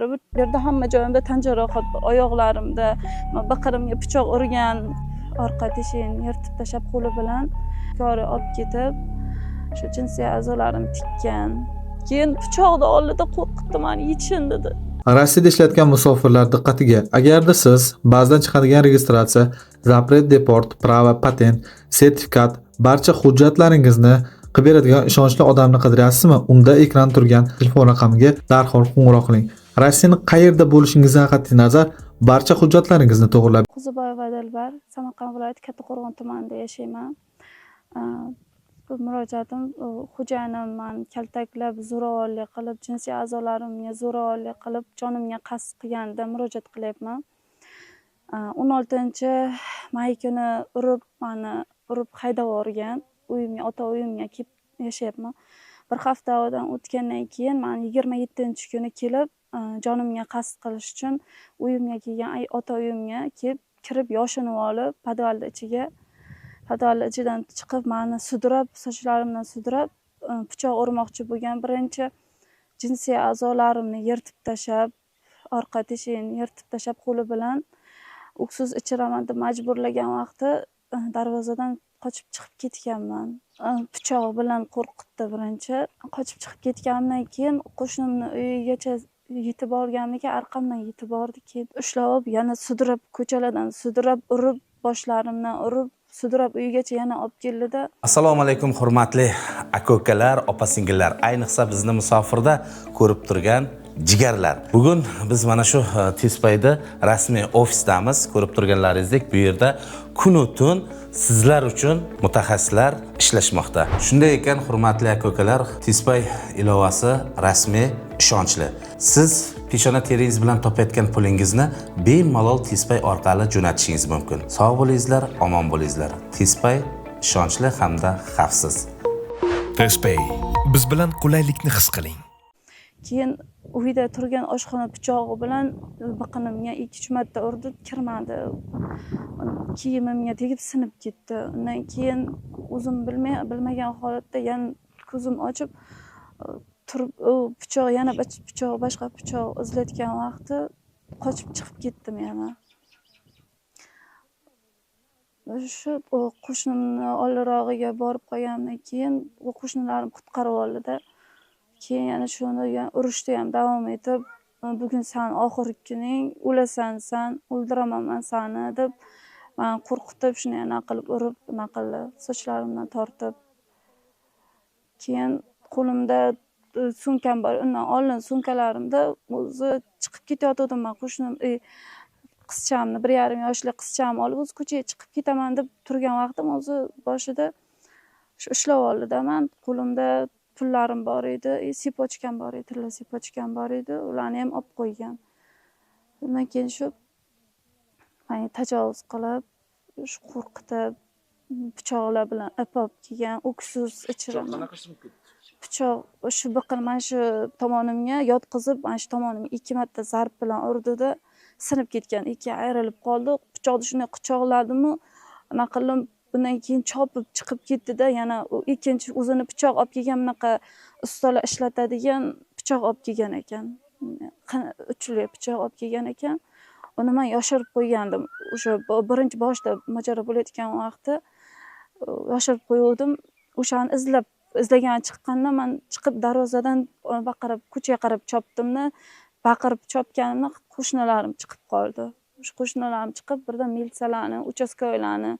Bu yerda hamma joyimda tan jarohat, oyoqlarimda, biqirimga pichoq urgan, orqa teshigini yirtib tashlab qo'li bilan kori olib ketib, shu jinsiy a'zolarim tikkan. Keyin pichoqni oldida qo'rqitdi meni, yechin dedi. Rossiyada ishlayotgan musofirlar diqqatiga, agarda siz bazadan chiqadigan registratsiya, запрет депорт, prava, patent, sertifikat, barcha hujjatlaringizni qilib beradigan ishonchli odamni qidiryapsizmi? Unda ekran turgan telefon raqamiga darhol qo'ng'iroq qiling. Rossiyani qayerda bo'lishingizdan qat'iy nazar barcha hujjatlaringizni to'g'rilab Qo'ziboyeva Dilbar, Samarqand viloyati Kattaqo'rg'on tumanida yashayman. Bu murojaatim xo'jayinim mani kaltaklab, zo'ravonlik qilib, jinsiy a'zolarimga zo'ravonlik qilib, jonimga qasd qilganida murojaat qilyapman. 16 may kuni urib, mani urib haydab yuborgan. Uyimga, ota uyimga kelib yashayapman. Bir haftadan o'tgandan keyin mani 27-kuni kelib, jonimga qasd qilish uchun uyimga kelgan, ota uyimga kelib kirib, yoshinib olib podvalni ichiga, podvalni ichidan chiqib mani sudrab, sochlarimdan sudrab, pichoq urmoqchi bo'lgan. Birinchi jinsiy a'zolarimni yirtib tashlab, orqa teshigini yirtib tashlab qo'li bilan уксус ichiraman deb majburlagan vaqti darvozadan qochib chiqib ketganman. Pichoq bilan qo'rqitdi birinchi. Qochib chiqib ketganimdan keyin qo'shnimni uyigacha yetib borganimdan keyin orqamdan yetib bordi. Keyin ushlab olib, yana sudrab, ko'chalardan sudrab, urib, boshlarimdan urib, sudrab uygacha yana olib keldida. Assalomu alaykum, hurmatli aka ukalar, opa singillar, ayniqsa bizni musofirda ko'rib turgan jigarlar. Bugun biz mana shu Tezpayda rasmiy ofisdamiz. Ko'rib turganlaringizdek, bu yerda kunu tun sizlar uchun mutaxassislar ishlashmoqda. Shunday ekan, hurmatli aka ukalar, Tezpay ilovasi rasmiy, ishonchli. Siz peshona teringiz bilan topayotgan pulingizni bemalol Tezpay orqali jo'natishingiz mumkin. Sog' bo'lingizlar, omon bo'lingizlar. Tezpay ishonchli hamda xavfsiz. TezPay. Biz bilan qulaylikni his qiling. Keyin uyda turgan oshxona pichog'i bilan biqinimga ikki uch marta urdi, kirmadi. Kiyimimga tegib sinib ketdi. Undan keyin o'zim bilmay, bilmagan holatda yana ko'zim ochib turib, u pichoq, yana pichoq, boshqa pichoq izlayotgan vaqti qochib chiqib ketdim yana. Shu u qo'shnimni oldirog'iga borib qolganimdan keyin u qo'shnilarim qutqarib oldida. Keyin yana shuni urushda ham davom etib, bugun san oxirgi kuning, o'lasan san, o'ldiraman man sani deb mani qo'rqitib, shuni anaqa qilib urib, anaqa qildi, sochlarimdan tortib. Keyin qo'limda sumkam bor, undan oldin sumkalarimda o'zi chiqib ketayotgandim man, qo'shnim qizchamni, 1,5 yoshli qizchamni olib o'zi ko'chaga chiqib ketaman deb turgan vaqtim o'zi boshida shu ushlab oldida. Man qo'limda pullarim bor edi и цепочка m bor edi, tilla цепочка m bor edi, ularni ham olib qo'ygan. Undan keyin shu manga tajovuz qilib, shu qo'rqitib, pichoqlar bilan ip olib kelgan, уксус ichiraman. Pichoq shu biqin, mana shu tomonimga yotqizib, mana shu tomonimga ikki marta zarb bilan urdida, sinib ketgan, ikki ayrilib qoldi. Pichoqni shunday quchoqladimu, anaqa qildim. Bundan keyin chopib chiqib ketdida, yana u ikkinchi o'zini pichoq olib kelgan, bunaqa ustalar ishlatadigan pichoq olib kelgan ekan, uchli pichoq olib kelgan ekan. Uni man yoshirib qo'ygandim o'sha birinchi boshida mojaro bo'layotgan vaqti yoshirib qo'yuvdim. O'shani izlab, izlagani chiqqanda man chiqib darvozadan baqirib ko'chaga qarab chopdimda, baqirib chopganimda qo'shnilarim chiqib qoldi. O'sha qo'shnilarim chiqib, birdan militsiyalarni, участковый larni,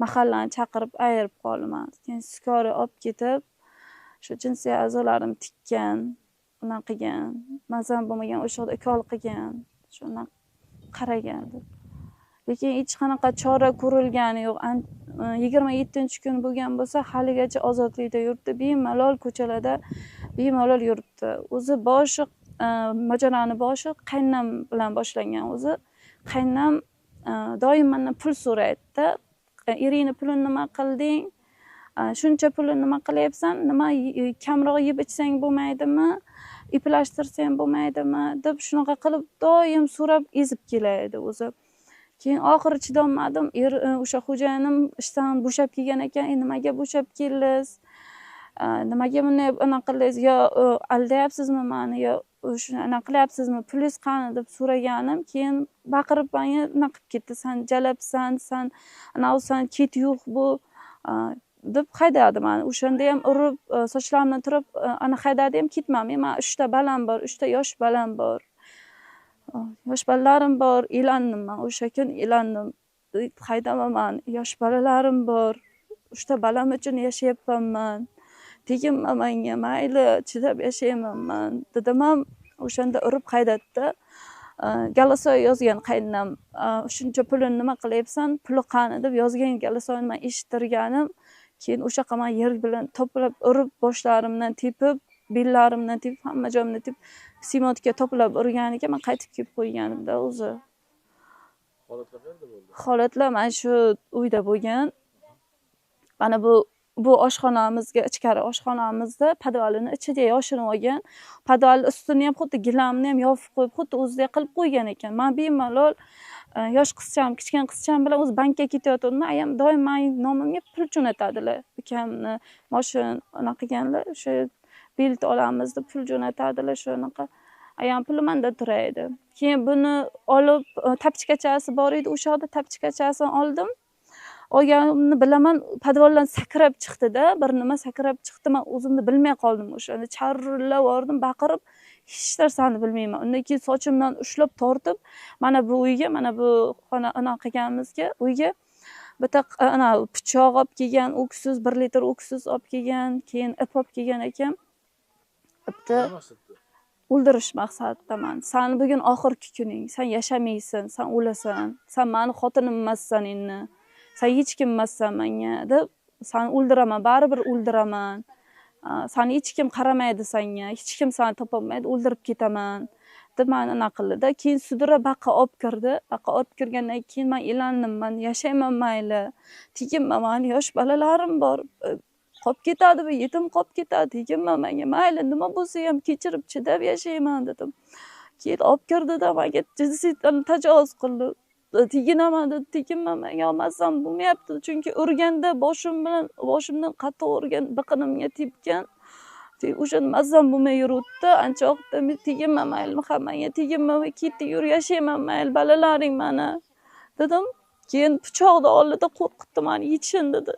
mahallani chaqirib ayirib qoldi mani. Keyin скорый olib ketib, shu jinsiy a'zolarim tikkan, unaqa qilgan, mazam bo'lmagan, o'sha yoqda ukol qilgan, shunaqa qaragan deb. Lekin hech qanaqa chora ko'rilgani yo'q. 27-kun bo'lgan bo'lsa, haligacha ozodlikda yuribdi, bemalol ko'chalarda bemalol yuribdi. O'zi boshi, mojaroni boshi qaynonam bilan boshlangan. O'zi qaynonam doim mandan pul so'raydida. Eringni pulini nima qilding? Shuncha pulni nima qilyapsan? Nima kamroq yeb ichsang bo'lmaydimi? Eplashtirsang bo'lmaydimi? Deb shunaqa qilib doim so'rab ezib kelaydi o'zi. Keyin oxiri chidolmadim. Er, o'sha xo'jayinim ishdan bo'shab kelgan ekan. Nimaga bo'shab keldingiz? Nimaga buni anaqa qildingiz, yo aldayapsizmi mani, yo shuni anaqa qilyapsizmi, pulingiz qani deb so'raganim, keyin baqirib menga anaqa qilib ketdi, san jalabsan, san anavsan, ket yo'q bu deb haydadi mani. O'shanda ham urib, sochlarimdan turib ana haydadi ham, ketmam. Man 3 ta balam bor, 3 ta yosh balam bor. Yosh bolalarim bor, elandim man o'sha kun, elandim. Haydama man, yosh bolalarim bor, 3 ta balam uchun yashayapman man. Teginma menga, mayli, chidab yashayman man dedim ham, o'shanda urib haydadi. Galasoy yozgan qaynonam, shuncha pulini nima qilyapsan, puli qani deb yozgan galasoyni man eshittirganim, keyin o'sha yoqqa man yer bilan to'plab urib, boshlarimdan tepib, bellarimdan tepib, hamma joyimdan tepib, simatga to'plab urganiga man qaytib kelib qo'yganimda o'zi. Holatlar qayerda bo'ldi? Holatlar mana shu uyda bo'lgan. Mana bu oshxonamizga, ichkari oshxonamizda podvalini ichiga yoshinib olgan. Podval ustini ham xuddi gilamni ham yopib qo'yib, xuddi o'zidek qilib qo'ygan ekan. Men bemalol yosh qizcham, kichkina qizcham bilan o'zi bankka ketayotgandim. Ayam doim mening nomimga pul jo'natadilar. Ukamni moshin anaqa qilganlar, o'sha bilet olamiz deb pul jo'natadilar, shunaqa. Ayam puli menda turaydi. Keyin buni olib, tapchikachasi bor edi, o'sha yoqda tapchikachasini oldim. Olganimni bilaman, podvaldan sakrab chiqdi-da, bir nima sakrab chiqdi, men o'zimni bilmay qoldim o'shanda. Charillab yubordim, baqirib, hech narsani bilmayman. Undan keyin sochimdan ushlab tortib, mana bu uyga, mana bu xona ana qilganimizga, uyga bitta ana pichoq olib kelgan, o'ksiz, 1 litr o'ksiz olib kelgan, keyin ip olib kelgan ekan. Ipni o'ldirish maqsadidaman. San bugun oxirgi kuning, sen yashamaysan, sen o'lasan, sen meni xotinim emassan endi. Sen hech kim emassan menga deb, seni o'ldiraman, baribir o'ldiraman. Seni hech kim qaramaydi senga, hech kim seni topolmaydi, o'ldirib ketaman deb meni anaqa qildi-da. Keyin sudura baqa olib kirdi. Baqa olib kirgandan keyin men elandim, men yashayman mayli. Teginma, meni yosh bolalarim bor. Qolib ketadi bu, yetim qolib ketadi, teginma menga, mayli, nima bo'lsa ham kechirib chidab yashayman dedim. Keyin olib kirdida menga jinsiy tajovuz qildi. Teginaman dedi, teginma menga, olmasam bo'lmayapti. Chunki urganda boshimdan qattiq urgan, biqinimga tepgan. O'sha mazam bo'lmay yuribdi. Ancha vaqtda men teginma mayli, hammaga teginma, ketdi, yur, yashayman mayli, bolalaring mana dedim. Keyin pichoqni oldida qo'rqitdi meni, yechin dedi.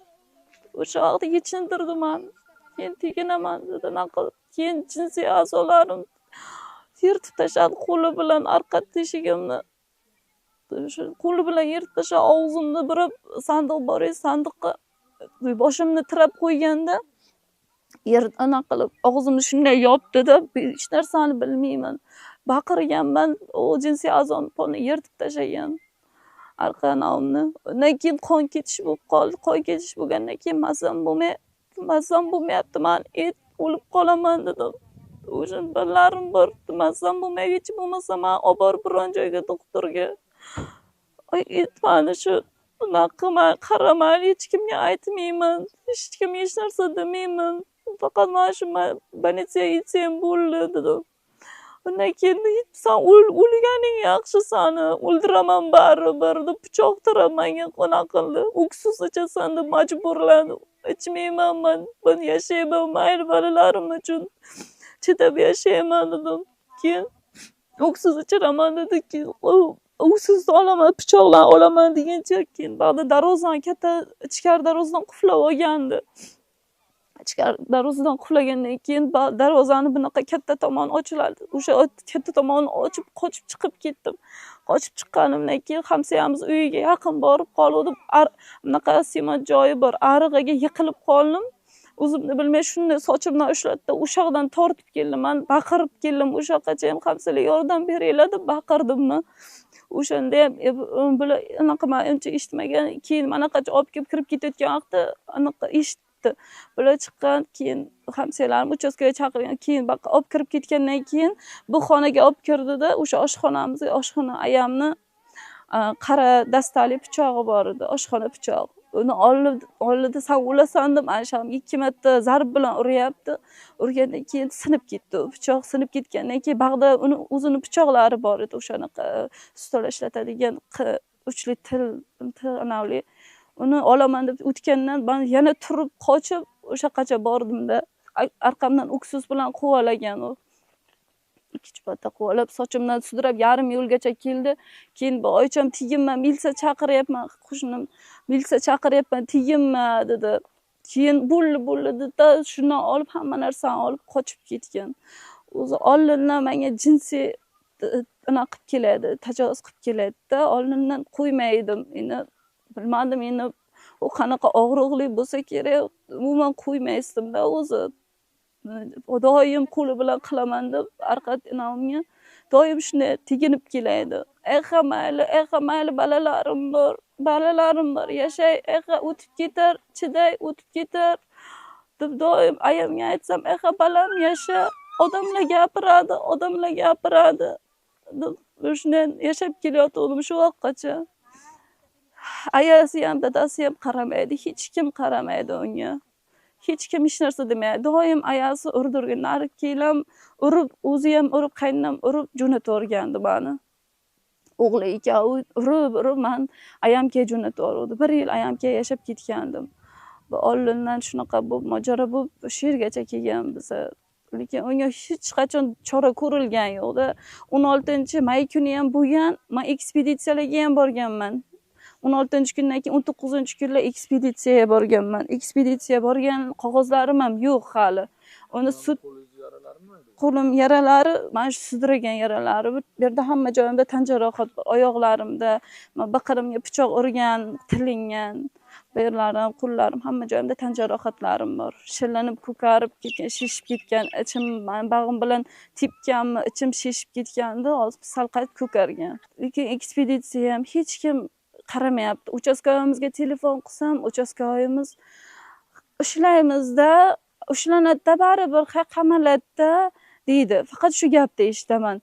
O'sha vaqtda yechintirdi meni. Keyin teginaman dedi, nima qilib. Keyin jinsiy a'zolarim yirtib tashladi qo'li bilan orqa teshigimni. O'sha qo'li bilan yirtib tashladi, og'zimni burib, sandiq bor edi, sandiqqa boshimni tirab qo'yganda yer ana qilib og'zimni shunday yopdi-da, hech narsani bilmayman. Baqirganman, u jinsiy a'zomni yirtib tashlagan arqa nomni. Undan keyin qon ketish bo'lib qoldi. Qon ketish bo'lgandan keyin mazam bo'lmayapti, men o'lib qolaman dedim. O'sha bolalarim bor, mazam bo'lmay, hech bo'lmasa men olib borib biron joyga doktorga. Oy, mana shu bunaqa qilma, qarama, hech kimga aytmayman, hech kimga hech narsa demayman. Faqat mana shu больницаga yetsam bo'ldi dedim. Undan keyin san o'lganing yaxshi, sani o'ldiraman baribir deb pichoq tirab menga qanaqa qildi. Uksus ichasan deb majburladi. Ichmayman men, ben yashayman, mayli bolalarim uchun chidab yashayman dedim. Keyin uksus ichiraman dedi, keyin uksusni olaman, pichoqlarni olaman degancha keyin ba'da darvozani, katta ichkari darvozadan qulflab olgandi. Ichkari darvozadan qulflagandan keyin darvozani bunaqa katta tomoni ochiladi. O'sha katta tomonni ochib qochib chiqib ketdim. Qochib chiqqanimdan keyin hamsoyamiz uyiga yaqin borib qoldim. Bunaqa sima joyi bor, arig'iga yiqilib qoldim. O'zimni bilmay shunday sochimdan ushlatdi, o'sha yoqdan tortib keldim. Men baqirib keldim, o'sha yoqqacha ham hamsoyalar yordam beringlar deb baqirdim men. O'shanda ham bular anaqa men uncha eshitmagan, keyin manaqacha olib kelib kirib ketayotgan vaqtda anaqa eshitdi. Bular chiqqan, keyin hamsoyalarim uchastkaga chaqirgan, keyin baqa olib kirib ketgandan keyin bu xonaga olib kirdida, o'sha oshxonamizga, oshxona ayamni qara dastali pichog'i bor edi, oshxona pichog'i. Uni oldida san o'lasan deb mana shu 2 marta zarb bilan uryapti. Urgandan keyin sinib ketdi. U pichoq sinib ketgandan keyin bag'da uni o'zini pichoqlari bor edi, o'shanaqa stol ishlatadigan uchli til anavli. Uni olaman deb o'tgandan man yana turib qochib o'sha yoqqacha bordimda. Arqamdan уксус bilan quvalagan u. Ikkinchi marta quvalab, sochimdan sudrab yarim yo'lgacha keldi. Keyin oycham teginma, militsiya chaqiryapman, qo'shnim militsiya chaqiryapman, teginma dedi. Keyin bo'ldi bo'ldi dedi, shundan olib hamma narsani olib qochib ketgan. O'zi oldindan menga jinsiy anaqa qilib keladi, tajovuz qilib keladida, oldindan qo'ymaydim. Endi bilmadim, endi u qanaqa og'riqli bo'lsa kerak, umuman qo'ymaysizda o'zi. Doim qo'li bilan qilaman deb arqa inonimga doim shunday teginib keladi. Ey mayli, ey mayli, bolalarim bor, bolalarim bor, yashay, ey o'tib ketar, chiday, o'tib ketar deb doim ayamga aytsam, ey bolam yasha, odamlar gapiradi, odamlar gapiradi deb shunday yashab kelayotgandim shu vaqtgacha. Ayasi ham, dadasi ham qaramaydi, hech kim qaramaydi unga. Hech kim hech narsa demaydi. Doim ayasi urdirgan, nari kelam urib, o'zi ham urib, qaynonam urib jo'natavergandi mani. O'g'li ikkovi urib, urib man ayamga jo'nataverdi. Bir yil ayamga yashab ketgandim. Bu oldindan shunaqa bo'lib, mojaro bo'lib shu yergacha kelgan biza. Lekin unga hech qachon chora ko'rilgan yo'qda. 16-may kuni ham bo'lgan, men ekspeditsiyalarga ham borganman. 16-kundan keyin 19-kunlar ekspeditsiyaga borganman. Ekspeditsiya borgan qog'ozlarim ham yo'q hali. Uni sud qo'lim yaralari, mana shu sudragan yaralari, bu yerda hamma joyimda tan jarohat bor, oyoqlarimda, baqarimga pichoq urgan, tilingan, bu yerlarim, qo'llarim, hamma joyimda tan jarohatlarim bor. Shillanib, ko'karib ketgan, shishib ketgan, ichim bag'im bilan tepganmi, ichim shishib ketgandi, hozir sal qayt ko'kargan. Lekin ekspeditsiya ham hech kim qaramayapti. Uchastkoyimizga telefon qilsam, uchastkoyimiz ushlaymizda, ushlanadi baribir, qamaladida deydi. Faqat shu gapni eshitaman.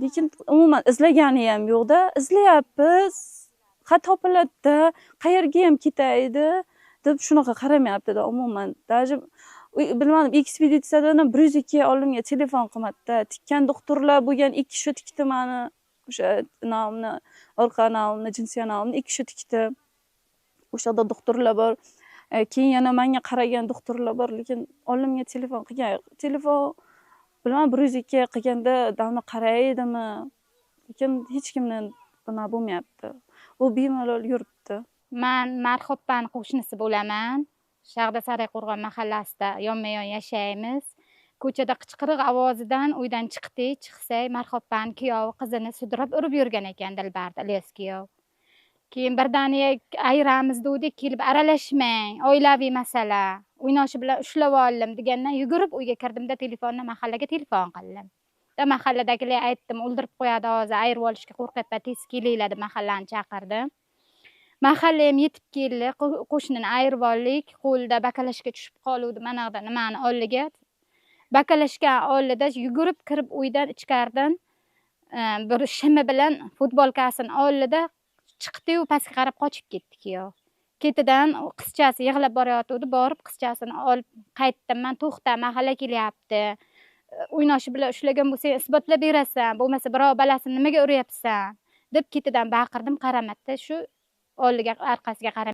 Lekin umuman izlagani ham yo'qda. Izlayapmiz, ha topiladida, qayerga ham ketaydi deb shunaqa qaramayapti-da umuman. Даже bilmadim, ekspeditsiyadan ham 102 oldimga telefon qilmadida. Tikkan doktorlar bo'lgan, 2 kishi tikdi mani. O'sha nomni, orqa nomni, jinsiy nomni 2 kishi tikdi. O'sha yerda doktorlar bor. Keyin yana menga qaragan doktorlar bor, lekin oldimga telefon qilgan yo'q. Telefon bilmadim 102 qilganda damni qaraydimi? Lekin hech kimdan nima bo'lmayapti. U bemalol yuribdi. Men Marhobani qo'shnisi bo'laman. Shahda Sarayqo'rg'on mahallasida yonma-yon yashaymiz. Ko'chada qichqiriq ovozidan uydan chiqdik, chiqsak Marhobani kuyovi qizini sudrab urib yurgan ekan Dilbarda Ilyos kuyov. Keyin birdaniga ayiramiz dedik, kelib aralashmang, oilaviy masala. O'ynoshi bilan ushlab oldim degandan yugurib uyga kirdimda telefonni mahallaga telefon qildim. Da mahalladagilar aytdim, o'ldirib qo'yadi hozir, ayirib olishga qo'rqyapman, tez kelinglar deb mahallani chaqirdim. Mahalla ham yetib keldi, qo'shnini ayirib oldik, qo'lida bakalashga tushib qoluvdi mana bu nimani oldiga. Bakalashga oldida yugurib kirib uydan ichkaridan bir shimi bilan futbolkasini oldida chiqdi-yu pastga qarab qochib ketdi kuyov. Ketidan qizchasi yig'lab borayotgandi, borib qizchasini olib qaytdim. Men to'xta, mahalla kelyapti. O'ynoshi bilan ushlagan bo'lsang isbotlab berasan, bo'lmasa birov balasini nimaga uryapsan deb ketidan baqirdim, qaramadida shu oldiga, orqasiga qarab